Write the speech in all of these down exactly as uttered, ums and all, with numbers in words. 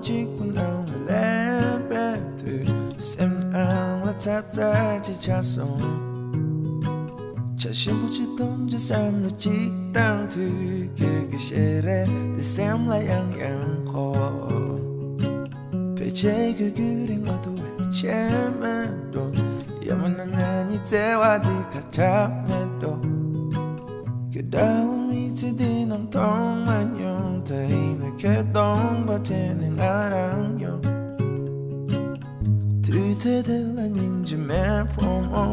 གཅིག་པུ་ནང་ལ་ལེན་པའི་དུས། སེམས་ནང་ལ་ཚབ་ཚ་ཅིག་ཆགས་སོང་། ཆ་ཞིམ་པོ་ཅིག་འཐུང་བྱེད་བསམ་བློ་ཅིག་བཏང་དུས། ཁྱོད་ཀྱི་ཞལ་རས་དེ་སེམས་ལ་ཡང་ཡང་འཁོར། ཕལ་ཆེར་ཁྱོད་རྒྱུན་རིང་མ་ཐུབ་པའི་ཆད་མེད་འགྲོ། ཡང་མིན་ན་ང་གཉིས་བརྩེ་བ་འདི་ཁ་ཆག་མེད་འགྲོ། ཁྱོད་འདྲ་བོ་མི་ཚེ་འདི་ནང་མཐོང་མ་མྱོང་། ད་ཡིན་ན་ཁྱོད་སྟོང་པ་དྲན་ནས་ང་རང་ཡོང་། དུས་ཚོད་དེ་ལ་སྙིང་རྗེ་མེད་ཕོ་མོ།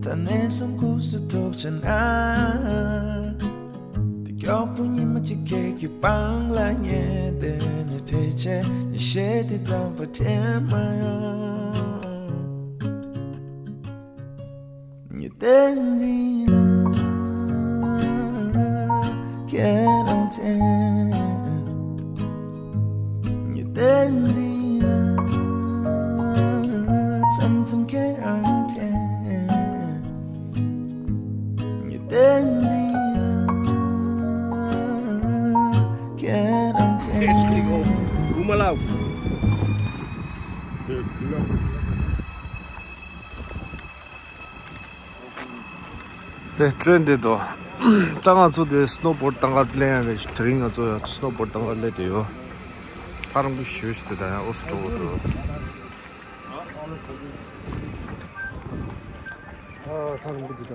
ད་ནས་བཟུང་ཁུག་སུ་ཐུག་བྱ་ན། དེ་མགྱོགས་པོ་ཉི་མ་གཅིག་ཁྱེད་ཀྱི་པང་ལ་ཉལ་བསྡད་ནས། ཕལ་ཆེར་ཉི་ཤེལ་དེ་ཙམ་པ་དྲན་མ་ཡོང་། ཉི་ཟླ་འདི་ལ་ཁྱེད་རང་མཚན། ཉི་ཟླ་འདི་ལ་མཚམས་མཚམས་ཁྱེད་རང་དྲན། ཉི་ཟླ་འདི་ལ་ཁྱེད་རང་མཚན། Uma love. དེ་ཊེན་འདི་དོ། ད་ང་ཚོ་དེ་སི་ནོ་བོར་ཌི་བཏང་ག་སླེབས་ཡ་རེད། དེ་རིང་ང་ཚོ་ཡང་སི་ནོ་བོར་ཌི་བཏང་ག་སླེབས་བསྡད་ཡོད། ཐག་རིང་པོ་ཞེ་པོ་ཞིག་འདུག་ད་ཡང་ཨོ་སི་ཀྲོ་བོ་འདུག་ཨ་ཐག་རིང་པོ་འདུག་ད།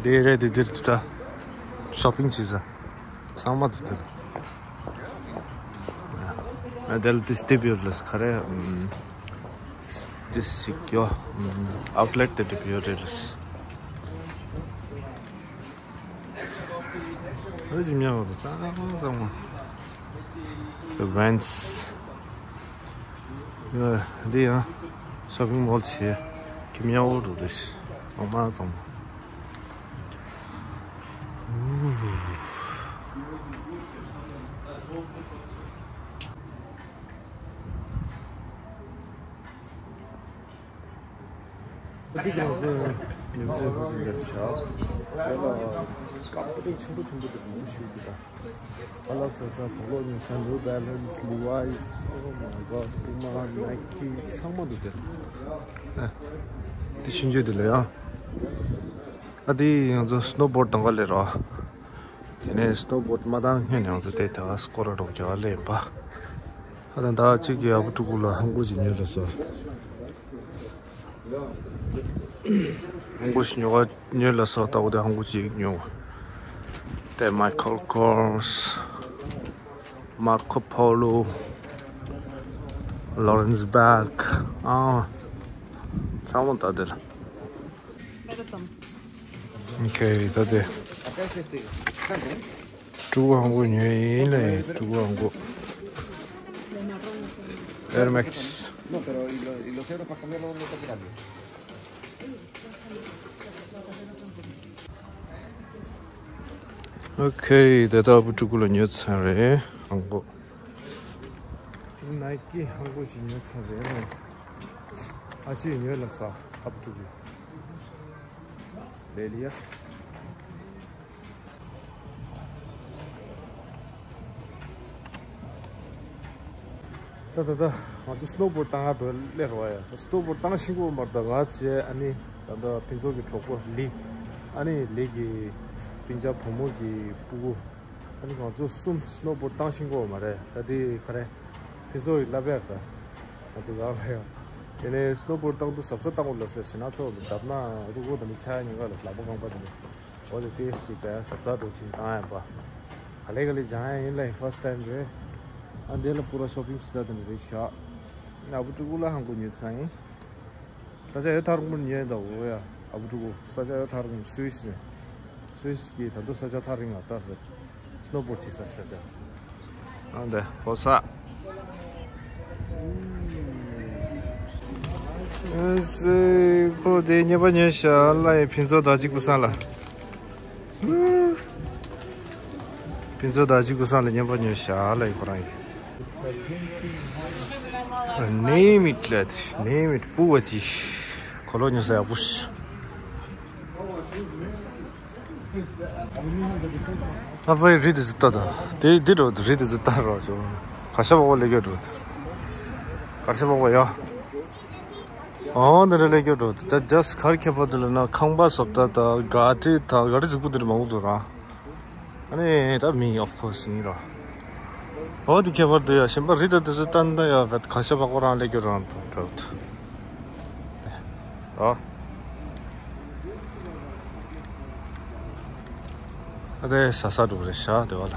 འདི་རེད། དེ་འདིར་འདུག་ད། ཤོ་པིང་བྱེད་ས་ཚང་མ་འདུག་ད། ཨ་དེ་ལ་དེ་སྟེབ་ཡོད་ལ་ག་རེ། ཨམ། དེ་ཞིག་ཡོད། ཨམ། ཨའུ་ཊི་ལེ་ཊི་དེ་འདྲ་ཡོད་རེད་ལ། ཨ་ཅི་མྱང་བ་དང་ཚང་མ་ཚང་མ། ཝེན་སི། འདི་ཡང་ཤོ་པིང་མོལ་བྱས། ཁྱི་མྱང་བོ་འགྲོ་རེད། ཚང་མ་ཚང་མ། འདི་ང་ཚོའི་ཉིན་མཚན་སོ་སོ་འདིར་བཞག་དེ་ལ་སྐར་པོ་ཏི་ཆེན་པོ་ཆེན་པོ་དེ་མང་པོ་ཞིག་འདུག་ད། ཨ་ལ་ས་ས་དུག་ལོག་ཉོ་ས། New Balance, Levi's, oh my god, Puma, Nike ཚང་མ་འདུག་དེ། ཨ། དེ་ཆུང་ཆུང་དེ་ལ་ཡང་། ཨ་དེ་ང་ཚོ་སི་ནོ་བོར་ཌི་གཏོང་ག་སླེབས་རོགས། དེ་ནས་སི་ནོ་བོར་ཌི་མ་བཏང་སྔོན་ནས་ང་ཚོ་དེ་དེ་ག་སྐོར་ར་འགྲོ་རྒྱག་སླེབས་ཡིན་པ། ཨ་ད་ད་གཅིག་གི་ཨ་བུ་ཕྲུ་གུ་ལ་ཧང་གོ་ཅིག་ཉོས་ལ་སོ། ཧང་གོ་ཞིག་ཉོ་ག་ཉོས་ལ་སོ། ལྟ་བུ་དེ་ཧང་གོ་ཅིག་ཉོ། དེ་Michael Kors, Marco Polo, Lawrence Bag, ཨ། ཚང་མ་ད་དེ་ལ། ཨོ་ཁེ། ད་དེ་ཕྲུ་གུ་ཧང་གོ་ཉོས་ཡིན་ལེ། ཕྲུ་གུ་ཧང་གོ། Air Max. ཨོ་ཁེ། ད་ལྟ་ཨ་བུ་ཕྲུ་གུ་ལ་ཉོས་ཚར་རེད་ཧང་གོ། ནའི་ཀི་ཧང་གོ་ཞིག་ཉོས་ཚར་རེད། ཨ་ཅེས་ཉོས་ལ་ས་ཨ་བུ་ཕྲུ་གུ་ལེ་ལི་ཡ། ད་ད་ད་ང་ཚོ་སི་ནོ་བོར་ཌི་བཏང་ག་འགྲོ་སླེབས་རོགས་ཡ། སི་ནོ་བོར་ཌི་བཏང་ཤེས་ཀྱི་ཡོད་མ་རེད། ད་ང་བྱས་ཨ་ནི་ད་ལྟ་ཕུན་ཚོགས་ཀྱི་གྲོགས་པོ་ལི། ཨ་ནི་ལི་གི་སྤུན་ཀྱག་བུ་མོ་གི་སྤུ་གུ། ཨ་ནི་ང་ཚོ་གསུམ་སི་ནོ་བོར་ཌི་བཏང་ཤེས་ཀྱི་ཡོད་མ་རེད། ད་དེ་ག་རེ་ཕུན་ཚོགས་ཀྱིས་བསླབས་ཡ། ད་ང་ཚོ་རང་ལ་ཡ། དེ་ནས་སི་ནོ་བོར་ཌི་བཏང་དུས་གཟབ་གཟབ་བཏང་དགོས་ལ་ཟེར། ཞེ་ན་ཚོ་ལ་བརྡབ་ན་རུ་གོ་དང་ནི་ཆ་ཉེན་ཁ་ལ་ལག་པ་རྐང་པ་དང་ནི། འོ་དེ་ཏོག་ཙམ་ཅིག་བས་གཟབ་གཟབ་འདྲ་ཅིག་བཏང་ཡ་ཡིན་པ། ག་ལེ་ག་ལེ་སྦྱང་ཡ་ཡིན་ལེ། ཕར་སི་ཊི་ཊའིམ་རེད། ཨ་འདི་ལ་པུ་ར་ཤོ་པིང་བྱེད་ས་དེ་འདྲ་རེད་ཤག་ཨ་བུ་ཕྲུ་གུ་ལ་ཧང་གོ་ཉོས་ཚར་ཡིན། ས་ཆ་ཡོད་ཐག་རིང་པོར་ཉོས་འདུག་འོ་ཡ། ཨ་བུ་ཕྲུ་གུ་ས་ཆ་ཡོད་ཐག་རིང་། སུད་སི་ནས། སུད་སི་གི་ད་དུང་ས་ཆ་ཐག་རིང་ང་ལྟ་ཟེར། སི་ནོ་བོར་ཌི་བྱེད་ས་ས་ཆ། ཨ་འདི་ཕོ་ས། ཨ་ཙི། ཁོ་དེ་རྔན་པ་ཉོས་ཤག་ལ་ཡི་ཕུན་ཚོགས་དར་གཅིག་པུ་སང་ལ། ཕུན་ཚོགས་དར་གཅིག་པུ་སང་ལ་རྔན་པ་ཉོས་ཤག་ལ་ཡི་ཁོ་རང་ཡི། Name it, let name it. སྤུ་བ་ཅི། གོ་ལོག་ཉོ་ས་ཡག་པོ་ཞིག་ཨ་ཕའི་རི་དེ་ཚོ་ལྟ་དང་། དེ་འདི་འགྲོ་རི་དེ་ཚོ་ལྟ་རོགས་བྱོས། གར་ཞ་བག་པ་ལས་སྐྱོ་འགྲོ། གར་ཞ་བག་པ་ཡ། ཨོ་འདི་འདྲ་ལས་སྐྱོ་འགྲོ། ད་just གར་ཁྱད་པར་དུ་ལ་ན་ཁང་པ་བཟོ་ལྟ་དང་ག་ཏི་དང་ག་རི་རྫིག་པོ་འདི་འདྲ་མང་པོ་འདུག་ར། ཨ་ནི་ད་མི་of course ཡིན་ར། ཨོ་འདི་ཁྱད་པར་དུ་ཡ་གཞན་པ་རི་དེ་ཚོ་ལྟ་ན་ཡ་གར་ཞ་བག་པ་རང་ལས་སྐྱོ་རང་འགྲོ། ཨ། ཨ་དེ་ས་ས་འགྲོ་རེད་ཤག་དེ་བ་ལ།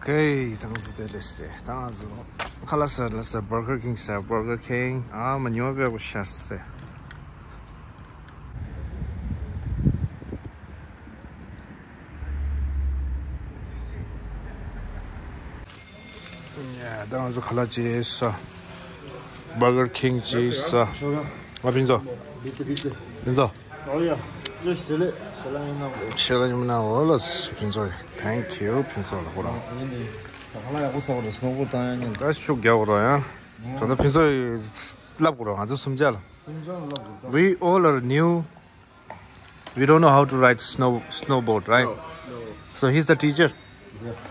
Okay, ད་ང་ཚོ་དེ་ལས་ཏེ་ད་ང་ཚོ་ཁ་ལག་ཟ་ལ་ཟ། Burger King ཟ། Burger King ཨ་མ་ཉོ་བའི་གོ་ཤར་སེ། ཡ་ད་ང་ཚོ་ཁ་ལག་ཅིག་ཟ། Burger King ཅིག་ཟ། ང་ཕིན་ཚོ། ཕིན་ཚོ། ཨོ་ཡ། ལོས་བྲེལ་ལེ། ཤེ་ལ་ཡིན་ན་འོ་ལ་ཕུན་ཚོགས། Thank you ཕུན་ཚོགས་ལ་ཁོ་རང་། ཡིན་ནི། ད་ཁ་ལག་ཡག་པོ་ཟ་བ་རེད། སྣོ་བོར་བཏང་ཡ་ཉིན། ད་ཤུགས་རྒྱག་གོ་རོགས་ཡ། ད་ལྟ་ཕུན་ཚོགས་ལབ་གོ་རོགས། ང་ཚོ་གསུམ་ཆ་ལ། གསུམ་ཆ་ལ་ལབ་དགོས་ད། We all are new. We don't know how to ride snow snowboard, right? No, no. So he's the teacher. Yes.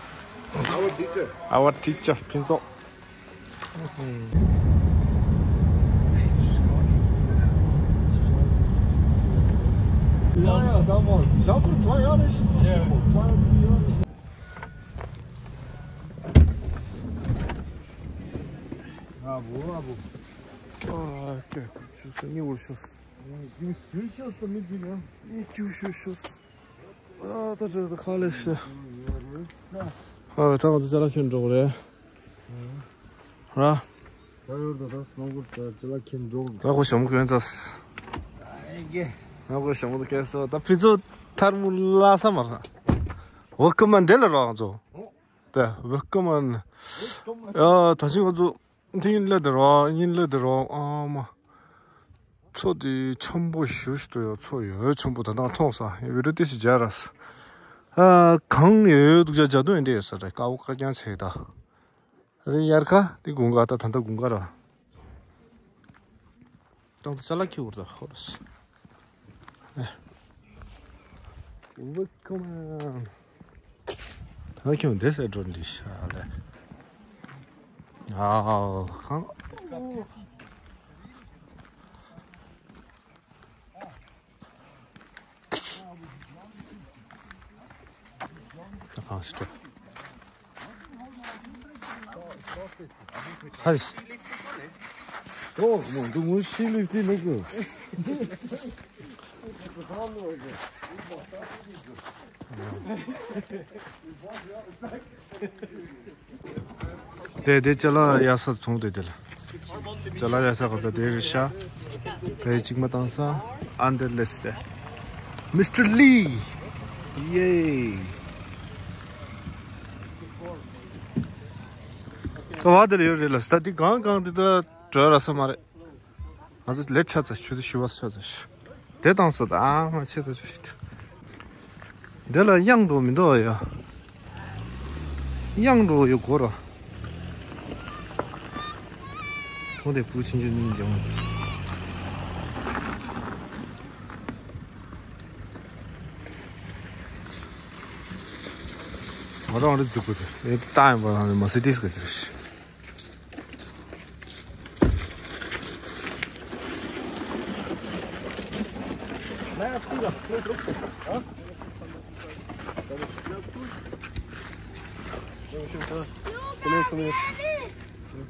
Our teacher. Our teacher ཕུན་ཚོགས། Zwei Jahre, damals. Ich habe vor zwei Jahren erst das Jahr. Zwei Jahre, die Jahre. Bravo, bravo. ཨ་ཀྱེ། ཁུ་ཆུ་སུ་ནི་འུར་ཤོས། ཡང་ཞུ་ཤོས་སུ་མི་འཇིག་ཡང་། ཡང་ཞུ་ཤོས་ཤོས། ཨ་ད་ད་ད་ཁ་ལས་ཤི། ཨ་ད་ང་ཚོ་ཅ་ལག་ཁྱོན་འགྲོ་གི་རེད། ར། ད་ཡོད་ད་ད་སྣང་གོ་ད་ཅ་ལག་ཁྱོན་འགྲོ་གི། ང་ཁོ་ཞྭ་མོ་གྱོན་ཚར། ཨེ་ཀྱེ། ང་ཁོ་ཞྭ་མོ་གྱོན་ཚར། ད་ཕུན་ཚོགས་ཐལ་མོ་སླ་ས་མ་རེད། Welcome ཨ་འདི་ལ་རོགས་ང་ཚོ། ད་welcome ཨ། ཡ་ད་ཅི་ང་ཚོ། དེ་ཡིན་ལེ་དེ་རོ། ཡིན་ལེ་དེ་རོ། ཨ་མ། མཚོ་དེ་འཆམ་པོ་ཞུ་ཞུ་དུ་ཡོད། མཚོ་ཡོད་འཆམ་པོ། ད་ནང་མཐོང་ས་ཡོད་རེད། དེ་ཞིག་རྒྱ་ར་ས། ཨ་གང་ཡོད་འདུག་ཅག་ཇ་དུང་ཡིན་དེ་ཡོད་ས་རེད། དཀར་པོ་དཀར་རྐྱང་ཆེ་ད། རེད་དབྱར་ཁ་དེ་དགུན་ཁ་ད་ད་ལྟ་དགུན་ཁ་ར། ཏང་ཏུ་ཅ་ལག་ཁྱེར་བར་ད་ཧོ་ར་ས། Welcome ཨ། ད་ཁྱོད་འདི་སེ་འགྲོ་འདི་ཤ་ལེ། ཨའོ་ཧང་། ད་ཧང་སི་ཏོ། ཧ་ལས། ཨོ་མོ་འདུག་མོ་ཤི་ལི་ཏི་ལུག་གི། དེ་དེ་ཅ་ལག་གཡར་ས་ཚོང་དེ་དེ་ལ། ཅ་ལག་གཡར་ས་ག་ས་དེ་རེད་ཤག་དེ་གཅིག་མ་བཏང་ས། ཨན་དེ་ལེས་དེ། Mister Lee. ཡེ། ད་བ་དེ་ལ་ཡོད་རེད་ལ། ད་དེ་གང་གང་དེ་ད་བྲོས་ར་ས་མ་རེད། ང་ཚོ་ལེ་ཆ་ཚ་ཆུ་ཚོད་བཞི་པ་ཆ་ཚ་ཤི། དེ་བཏང་ས་ད་ཨ་མ་ཆེ་ད་ཆུ་ཤི། དེ་ལ་གཡང་འདུག་མི་འདུག་ཡ། གཡང་འདུག་ཡོད་གོ་ར། ཐོང་དེ་བུ་ཆིན་ཆིན་ནི་འཇང་། ང་རང་རེ་རྫིག་པོ་དེ་ཨེ་ཏི་ཏའི་བ་ལ་མ་སི་ཏིས་ག་ཅི་རེད།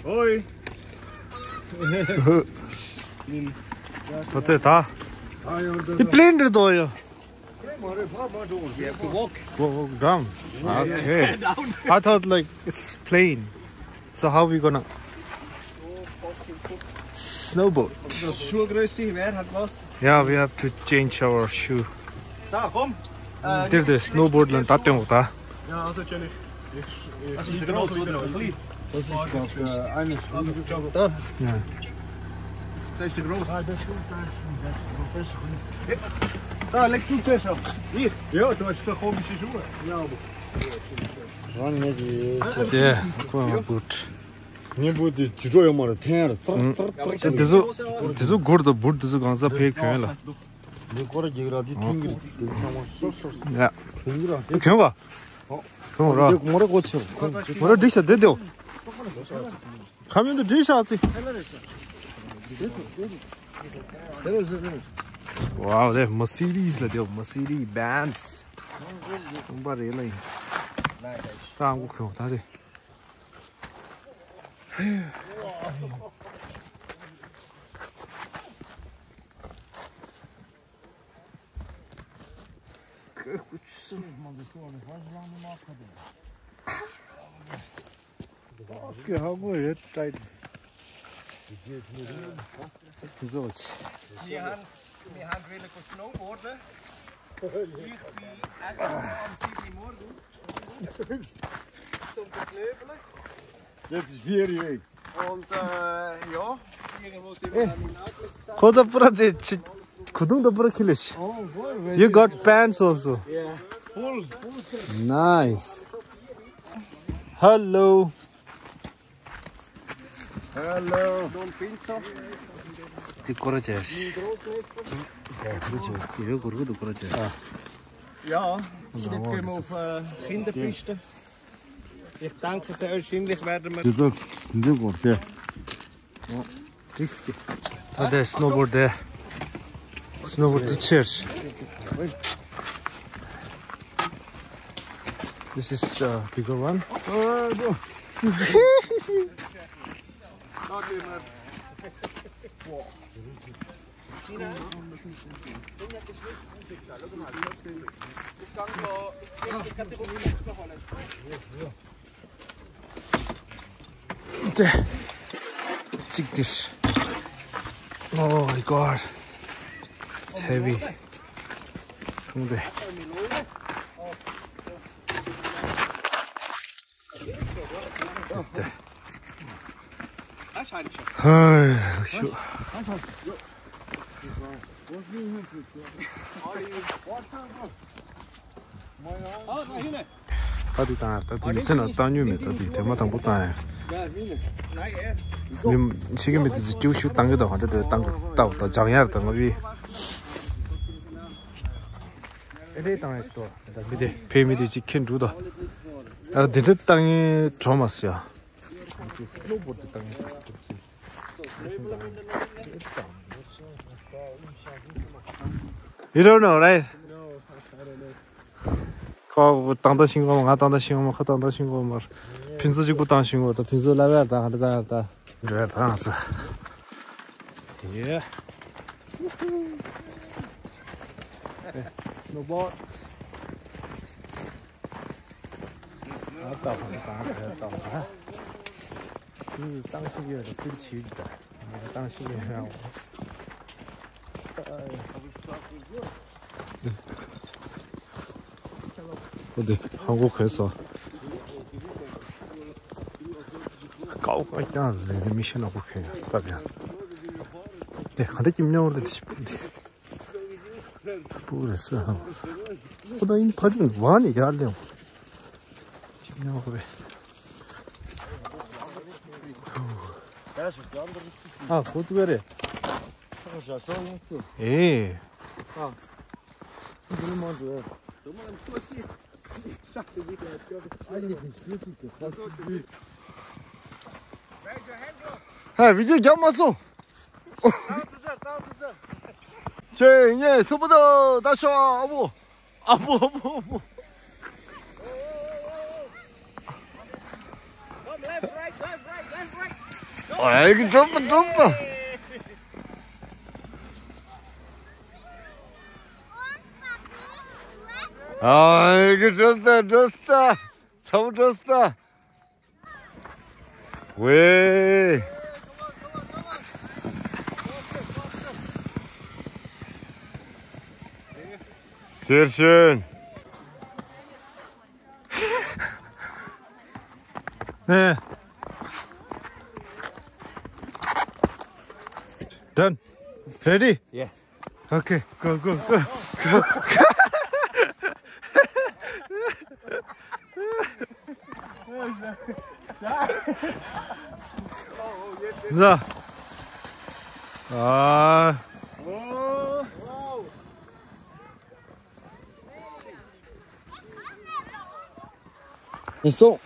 ཨོའི། ད་ཚེ་ད། དེ་པི་ལེན་རེད་དོ་ཡ། You have to walk. Go, go down. Okay. I thought, like, it's plain. So how we gonna snowboard? Das Schuhgröße, wer hat was? Yeah, we have to change our shoe. Da, komm. Äh, Dir de snowboard lan ta teng ta. Ja, also chenne ich. Ich, ich Das ist groß, oder? Klein. Das ist, glaub, äh, eine Stunde. Da. Ja. Das ist groß. Ah, das ist gut, das ist gut, das ist gut, das ist gut. Da, leg du zuerst auf. Ich? Ja, du hast doch komische Schuhe. Ja, aber. Wann nicht? Ja, guck mal, gut. Mir wurde die Jojo mal ten, zack, zack, zack. དེ་ཚོ་དེ་ཚོ་སྒོར་དང་འབུར་དེ་ཚོ་གང་ས་ཕེབས་གྱོན་ལ། འདི་སྐོར་རྒྱག་ར་འདི་ཐེངས་གི་རེད། འདི་ཚང་མ་ཤོར་ཤོར། ཡ། གྱོན་གི་ར། གྱོན་ག་གྱོན་ར། འདི་མོ་ར་གོ་ཆེ། མོ་ར་འགྲིག་ཤག་དེ་དེའོ། ཁ་མིན་དུ་འགྲིག་ཤག་ཚི། Wow, that Mercedes la, that Mercedes Benz. Không biết gì này. Tao cũng không thấy đi. Okay, how go ahead, tight. Wir haben, wir haben wieder gesnowboardet. Ich bin extra am sieben Uhr morgens zum Verknöbeln. Jetzt ist vier Uhr. Und, äh, ja, irgendwo sind wir dann in Augsburg gesessen. ཁོ་ད་པུ་ར་དེ་ཆི་ཁུ་དུང་ད་པུ་ར་ཁི་ལེ་ཤི། Oh, boy, very You got good. Pants also. Yeah, full. Nice. Hello. Hello. Don Pinto. དེ་སྐོར་ར་བྱས། དེ་སྐོར་ར་བྱས། དེ་ཡོད་སྐོར་གི་དེ་སྐོར་ར་བྱས། Ja, jetzt gehen wir auf, äh, Kinderpiste. Ich denke, sehr wahrscheinlich werden wir འདི་ཚོ་འདི་སྐོར་བྱས། Triski. ད་དེ་snowboard དེ། Snowboard དེ་ཆེར། This is a bigger one. དེ། གཅིག་དེར། Oh my God. It's heavy. ཐུང་དེ། དེ། ཧོ། ཤུ། ད་དེ་བཏང་ཡ། ད་དེ་མི་ཚེ་ནང་བཏང་མྱོང་མེད། ད་དེ་དེ་མ་དང་པོ་བཏང་ཡ། མི་ཤི་གི་མི་དེ་ཚོ་སྐྱིད་ཤུགས་བཏང་གི་འདུག་ག་འདྲ་དེ་བཏང་གི་ལྟ་བ་ད་སྦྱང་ཡ་རེད། ད་ང་བི་ཨེ་འདྲས་བཏང་ཡ་ཞིག་འདུག་ད་མི་དེ་ཕའི་མི་དེ་ཅིག་ཁེངས་འགྲོ་ད། ད་དེ་འདྲ་བཏང་ཡ་གྲོ་མ་སི་ཡ། You don't know, right? ཁོ་བཏང་ད་ཤིང་གོ་མ། ང་བཏང་ད་ཤིང་གོ་མ། ཁོ་བཏང་ད་ཤིང་གོ་མ། ཕུན་ཚོགས་གཅིག་པུ་བཏང་ཤིང་གོ། ད་ཕུན་ཚོགས་ལབ་ཡར་ད་ང་ད་ད་ཡར་ད་འགྲོ་ཡར་ད་ང་ཚོ། ཡེ། Snowboard. ཨ་ད་ཧང་སང་ད་ད་ཧང་། སུ་བཏང་ཤེས་ཡོད་ད་ཕུལ་ཕྱིར་ད། ངས་བཏང་ཤེས་ཡོད་རང་། ཁོ་དེ་ཧང་གོ་ཁེ་སོ། ཀའོ་ཀ་ཀྱང་ལེ་མི་ཤེས་ན་གོ་ཁེ་ཡ་ད་ཡ། དེ་ག་འདྲ་ཀྱི་མཉམ་བར་དེ་ཤི་པུ་དེ། པུ་རེ་སི་ཧ། ཁོ་ད་ཡིན་ཕ་ཅུང་བ་ནི་ཡར་ལེན། ཅི་ཉོ་གི་རེད། ཨ་ཁོ་ཚོ་ག་རེད། ཨེ། ཧ་བི་ཌི་ཡོ་རྒྱབ་མ་སོང་། ཁྱེད་ངས་སུ་པོ་དང་ད་ཤོག་ཨ་བོ། ཨ་བོ་ཨ་བོ་ཨ་བོ། ཨའི་གི་འགྲོ་སོང་འགྲོ་སོང་། ཨ་ཡེ་གི་འགྲོ་སྟ་འགྲོ་སྟ། ཚ་བོ་འགྲོ་སྟ། ཝེ། Sehr schön. 네. Done. Ready? Yeah. Okay, go, go, go, go, go. 자. 아. 됐어.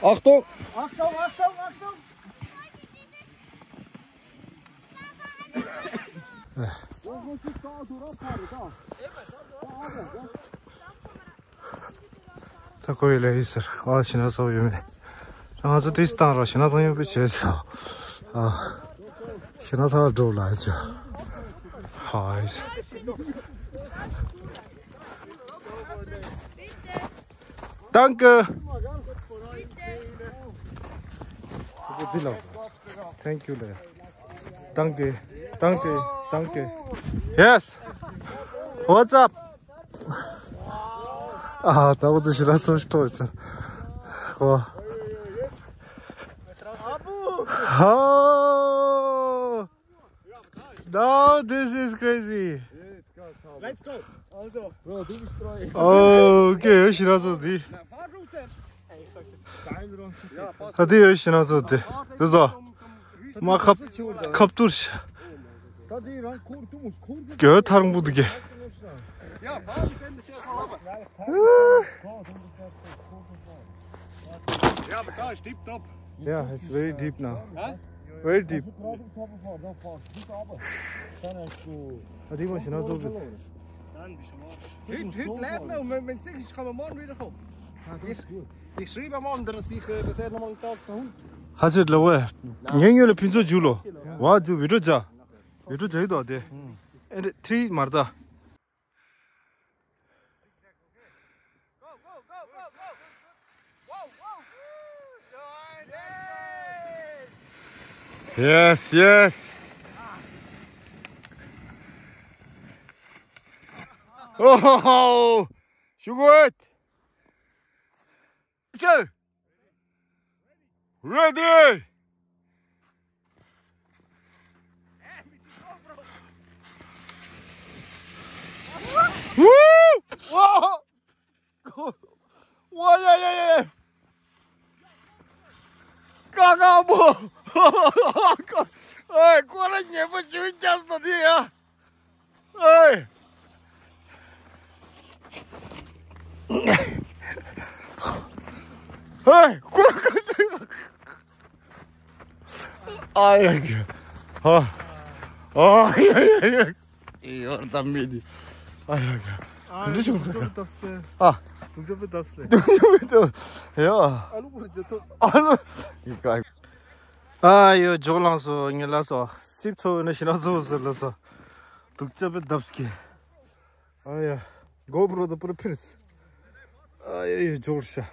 Achtung. Achtung, Achtung, Achtung. ས་ཁོ་ཡི་ལས་ཡིན་ཟེར། ཨ་ཤི་ན་ས་ཡོད་མེད། ང་ཚོ་དེ་སྟངས་ར་ཤི་ན་ས་ཡོད་པའི་བྱས་ཟེར། ཨ་ཤི་ན་ས་འགྲོ་ལ་ཅོ། ཧའི། Danke. Thank you. Danke. Danke. Danke. Yes. What's up? ཨ་ད་འོ་ཙི་ཤི་ན་ས་ཞིག་ཐོག་ཡོད་ཟེར། ཧོ། ཧོ། No, this is crazy. Let's go. Also. Bro, du bist treu. Oh, okay, ཤི་ན་ས་འདི། ད་དེ་ཡོད་ཤི་ན་ས་འདི། དེ་ཟོ། མ་ཁབ་ཁབ་ཏུར་ཤ། ད་དེ་རང་ཁོར་ཏུ་མོ་ཁོར་དེ། གྱོད་ཐར་འབུ་འདུག་གེ། Yeah, but da ist tipptopp. Yeah, it's very deep now. Huh? Very deep. ཨ་དེ་མ་ཤི་ན་ས་འདི། Dann bist du am Arsch. Heute, heute lernen und wenn es nicht ist, kann man morgen wieder kommen. Ich, ich schreibe am anderen, dass ich, äh, dass er nochmal einen Tag da unten. ཁ་ཆེར་ལ་ཝེ། ངེ་ཉོ་ལ་ཕིན་ཚོ་ཇུ་ལོ། ཝ་ཇུ་བི་ཌིའོ་ཇ། བི་ཌིའོ་ཇ་ཡི་དོ་དེ། ཨེ་འདྲ་ཐི་མར་ད། Yes, yes. Oh, so gut. So. Ready. Woo! Whoa! ཝ་ཡ་ཡ་ཡ། ཀ་ཀ་པོ། ཨེ་ཁོ་ར་ཉེ་པོ་ཞུ་རྒྱག་ས་དེ་ཡ། ཨེ། ཨེ་ཁོ་ར་ཀ་ཅི། ཨ་ཡ་ཡ། ཨ། ཨ་ཡ་ཡ་ཡ། ཡོར་དམ་མེད་དེ། ཨ་ཡ་ཡ། ག་འདྲ་བྱུང་ཟེར། ཨ། དུག་ཅག་པའི་འདབས་སེ། དུག་ཅག་པའི་འདབས། ཡ། ཨ་ལུ་པུར་ཇ་ཐོབ། ཨ་ལུ། ཡི་ག་ཨ་ཡོ་ཇོག་ལངས་སོ་ངེ་ལ་སོ་སི་ཊིབ་ཚོ་ནི་ཤི་ན་ཚོ་ཟེར་ལ་སོ། དུག་ཅག་པའི་འདབས་ཀྱི། ཨ་ཡ། གོ་པྲོ་དུ་པུར་ཕིར་སི། ཨ་ཡ་ཡོ་ཇོག་ཤ།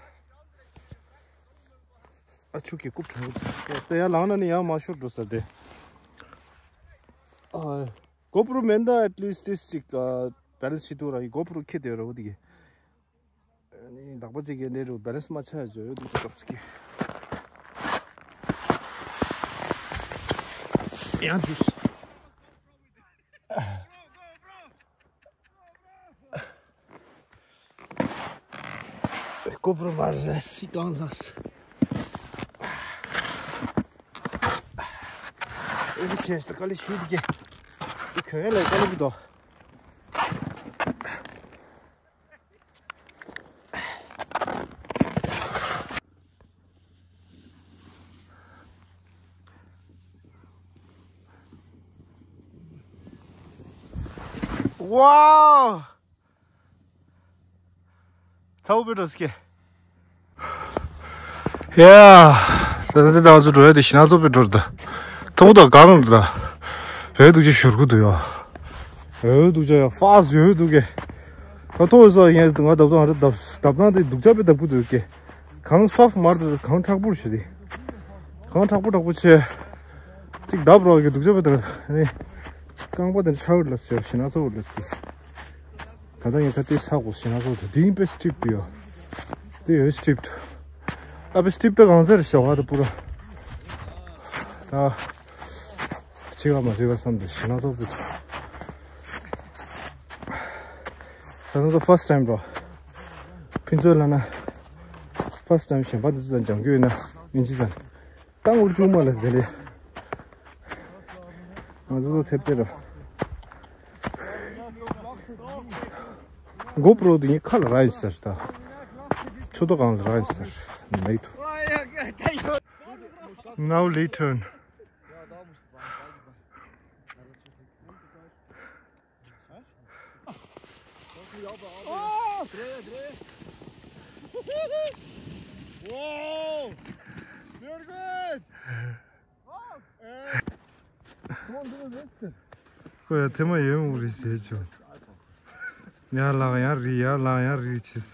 ཨ་ཆུ་ཀྱི་རྐུབ་དྲག་པོ་དེ་ཡར་ལངས་ན་ནི་ཡང་མ་ཤོར་འགྲོ་ས་དེ། ཨ། གོ་པྲོ་མེན་ད་at least this ཅིག་ཨ་བེ་ལེན་སི་བྱེད་དུ་ར་ཡི་གོ་པྲོ་ཁྱེར་དེ་ར་འོ་དེ་གི། ཨ་ནི་ལག་པ་གཅིག་གི་ལས་རུ་བེ་ལེན་སི་མ་ཆགས་ཡ་ཇོ་ཡོད་དུ་ཅིག་སྐབས་ཀྱི། ཡང་ཇུས། ཀོ་པྲོ་མ་རེད་སི་ཏང་ལགས། ཨེ་ཆེ་སྟ་ཀ་ལི་ཤུ་དི་གེ། ཁོས་ལ་ཀ་ལི་བི་དོ། Wow! ཚ་བོ་པེ་ཏྲོ་སི་ཀེ། ཡ། ད་ད་ད་ང་ཚོ་འགྲོ་ཡ་དེ་ཤི་ན་ཚོ་པེ་ཏྲོ་རེད་ད། ཐོག་ད་གང་རེད་ད། ཡོད་དུ་ཅི་ཞུར་གུ་དུ་ཡོ། ཡོད་དུ་ཅི་ཡོ་ཧྥ་སི་ཡོད་དུ་ཀེ། ད་ཐོ་ས་ཡན་ང་བརྡབ་ཐོ་ང་བརྡབ་བརྡབ་ན་དེ་སྡུག་ཅག་པའི་བརྡབ་གི་འདུག་གི། གང་སོབ་མར་དུ་གང་དྲག་པོར་ཞུ་དེ། གང་དྲག་པོ་དྲག་པོ་ཆེ། གཅིག་བརྡབ་རོགས་གི་སྡུག་ཅག་པའི་བརྡབ་ནི། རྐང་པ་དེ་ཆག་ལ་ཟེར་ཞེ་ན་ཚོ་ལ་ཟེར། ད་ལྟ་ངས་ད་ལྟའི་ཚགས་པོ་ཞེ་ན་ཚོ་དེ་དེ་ཡིན་པའི་སི་ཊིབ་ཡོད། དེ་ཡོད་སི་ཊིབ། ཨ་པའི་སི་ཊིབ་པའི་གང་ཟེར་ཞེ་བ་དུ་པུ་ར། ད། ཅི་ག་མ་ཅི་ག་བསམ་དུ་ཞེ་ན་ཚོགས་པའི། ད་ནང་ཚོ་ཕར་སི་ཊི་ཊའིམ་རོ། ཕུན་ཚོགས་ལ་ན། ཕར་སི་ཊི་ཊའིམ་གཞན་པ་འདི་ཚོ་སྦྱང་རྒྱུ་ཡོད་ན་ཡིན་ཅི་ཙང་། ཏང་འུར་ཅུང་མ་ལ་ཟེར་ལེ། ང་ཚོ་ཚོ་ཐེབས་ཏེ་རོ། གོ་པྲོ་འདི་ངའི་ཁ་ལ་རག་ཡིན་ཟེར་ད། ཆུ་ཏོ་གང་ལ་རག་ཡིན་ཟེར། མེད་དུ། Now return. Wow! Sehr gut! ཁོ་ཡ་ཐེ་མ་ཡོད་མུ་རི་ཟེར་བྱུང་། ཡར་ལངས་ཡར་རི་ཡར་ལངས་ཡར་རི་ཆིས།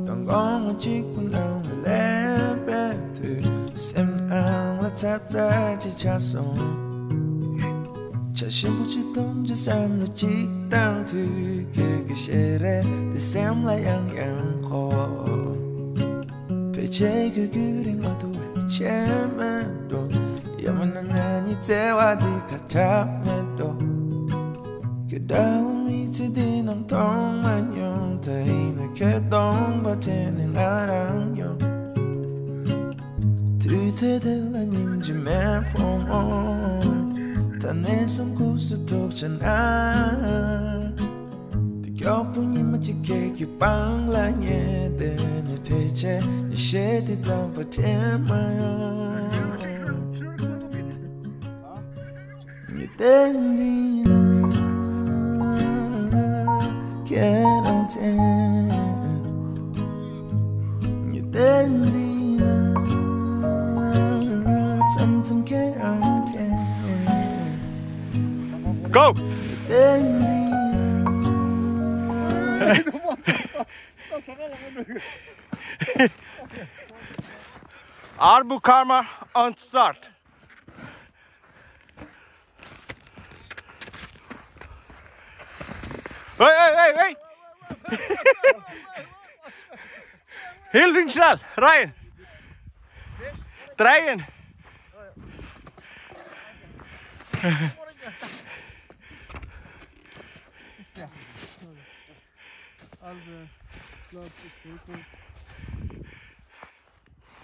དང་དགོང་མོ་གཅིག་པུ་ནང་ལ་སླེབས་པའི་དུས། སེམས་ནང་ལ་ཚབ་ཚབ་ཅིག་ཆགས་སོང་། བྱ་ཞིམ་པོ་ཅིག་འཐུང་རྒྱུ་བསམ་བློ་ཅིག་བཏང་དུས། ཁྱོད་ཀྱི་ཞལ་རས་དེ་སེམས་ལ་ཡང་ཡང་འཁོར། ཕལ་ཆེར་ཁྱོད་ཁྱོད་རིག་མ་ཐུབ་པའི་ཆེ་མེད་འགྲོ། ཡང་མིན་ན་ང་གཉིས་བརྩེ་བ་འདི་ཁ་ཁྲ་མེད་འགྲོ། ཁྱོད་འདྲ་བོ་མི་ཚེ་འདི་ནང་མཐོང་མ་མྱོང་། ད་ཡིན་ན་ཁྱོད་སྟོང་པ་དྲན་ནས་ང་རང་ཡོང་། དུས་ཚོད་དེ་ལ་སྙིང་རྗེ་མེད་ཕོ་མོ། ད་ནས་བཟུང་སྐུ་གཟུགས་ཐུག་ཆ་ན། དེ་མགྱོགས་པོ་ཉི་མ་གཅིག་ཁྱེད་ཀྱི་པང་ལ་ཉལ་བསྡད་ནས། ཕལ་ཆེར་ཉི་ཤེལ་དེ་རྩམ་པ་དྲན་མ་ཡོང་། ཉི་ཟླ་འདི་ལ་ཁྱེད་རང་དྲན། ཉི་ཟླ་འདི་ལ་མཚམས་མཚམས་ཁྱེད་རང་དྲན། Go! Arbu Karma on start. Hey, hey, hey, hey! Hilfing schnell, rein! Drehen! Albe, Platz ist gut.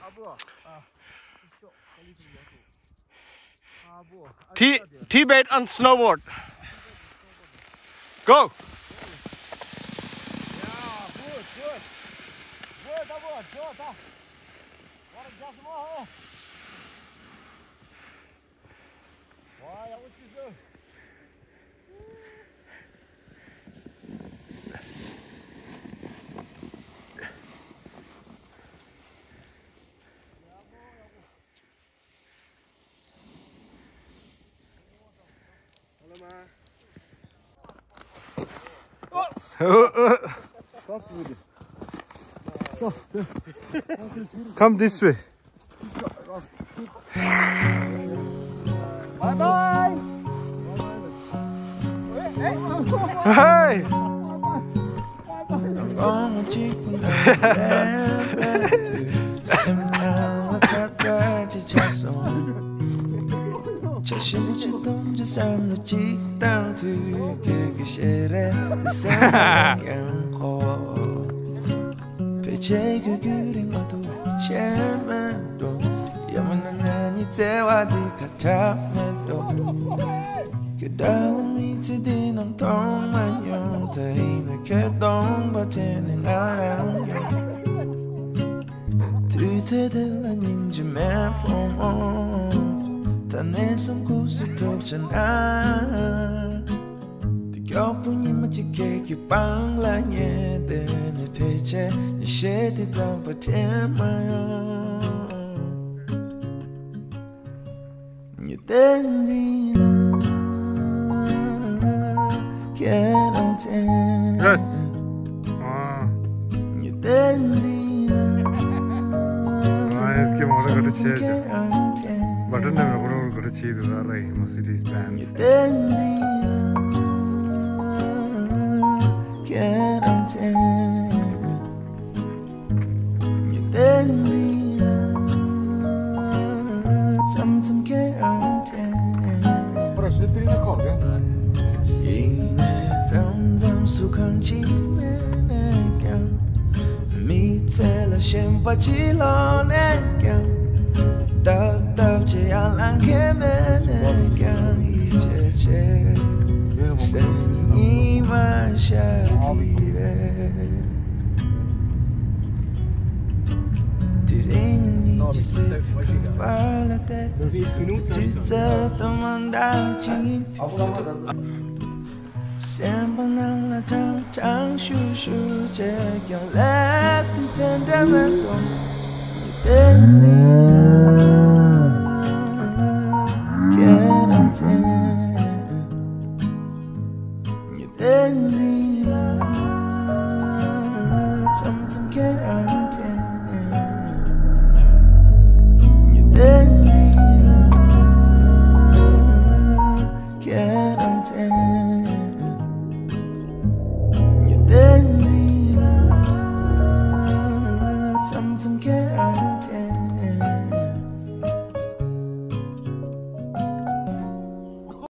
Abo. Ah. T-, Tibet on snowboard. Go! Ja, gut, gut. Gut, Abo, gut, da. Warte, das mal hoch. Boah, ja, gut, diese. Come this way. Bye bye. Hey. ཕལ་ཆེར་ཁྱོད་ཁྱོད་རིག་མ་ཐུབ་པའི་ཆེ་མེད་འགྲོ། ཡང་མིན་ན་ང་གཉིས་བརྩེ་བ་འདི་ཁ་ཁྲ་མེད་འགྲོ། ཁྱོད་འདྲ་བོ་མི་ཚེ་འདི་ནང་མཐོང་མ་མྱོང་། ད་ཡིན་ན་ཁྱོད་སྟོང་པ་དྲན་ནས་ང་རང་ཡོང་། དུས་ཚོད་དེ་ལ་སྙིང་རྗེ་མེད་ཕོ་མོ། ད་ནས་བཟུང་སྐུ་གཟུགས་ཐུག་ཆ་ན། གཡོག་པོ་ཉི་མ་གཅིག་ཁྱེད་ཀྱི་པང་ལ་ཉལ་བསྡད་ནས། ཕལ་ཆེར་ཉིན་ཤས་དེ་ཙམ་པ་དྲན་མ་ཡོང་། ཉི་ཟླའི་འཛིན་ལ་ཁྱེད་རང་མཚན། Yes. ཨ། ཉི་ཟླའི་འཛིན་ལ། ཨ། ཡེས་ཀྱི་མོ་ར་ག་རེ་བྱས་ཀྱང་། བ་ཏྲ་ནེ་ར་གོ་ར་ག་རེ་བྱས་འདུག་ར་ལ་ཡིན་མོ་སི་ཊི་སི་པན། ཉི་ཟླའི་འཛིན་ལ་ཁྱེད་རང་མཚན། ཉི་ཟླའི་འཛིན་ལ་མཚམས་མཚམས་ཁྱེད་རང་དྲན། ཡིན་ནའི་མཚམས་མཚམས་སུ་གང་ཅི་མེད་ནས་ཀྱང་། མི་ཚེ་ལ་ཞེན་པ་ཅི་ལོག་ནས་ཀྱང་། སྟབས་སྟབས་ཅི་ཡང་ལང་ཁྱེད་མེད་ནས་ཀྱང་། ཡིད་ཆེས་ཆེ་སེམས་ཉི་མ་ཤར་གྱི་རེད། དེ་རིང་ཉིད་ཀྱི་སེམས་ཁམས་པར་ལ་བལྟས། དུས་ཚོད་དང་མ་འདྲ་ཅིང་། སེམས་པ་ནང་ལ་ཀྲང་ཀྲང་ཤུར་ཤུར་བྱས་ཀྱང་། ལས་དེ་དེ་འདྲ་མེད་དོ། ཉི་ཟླའི་འཛིན་ལ།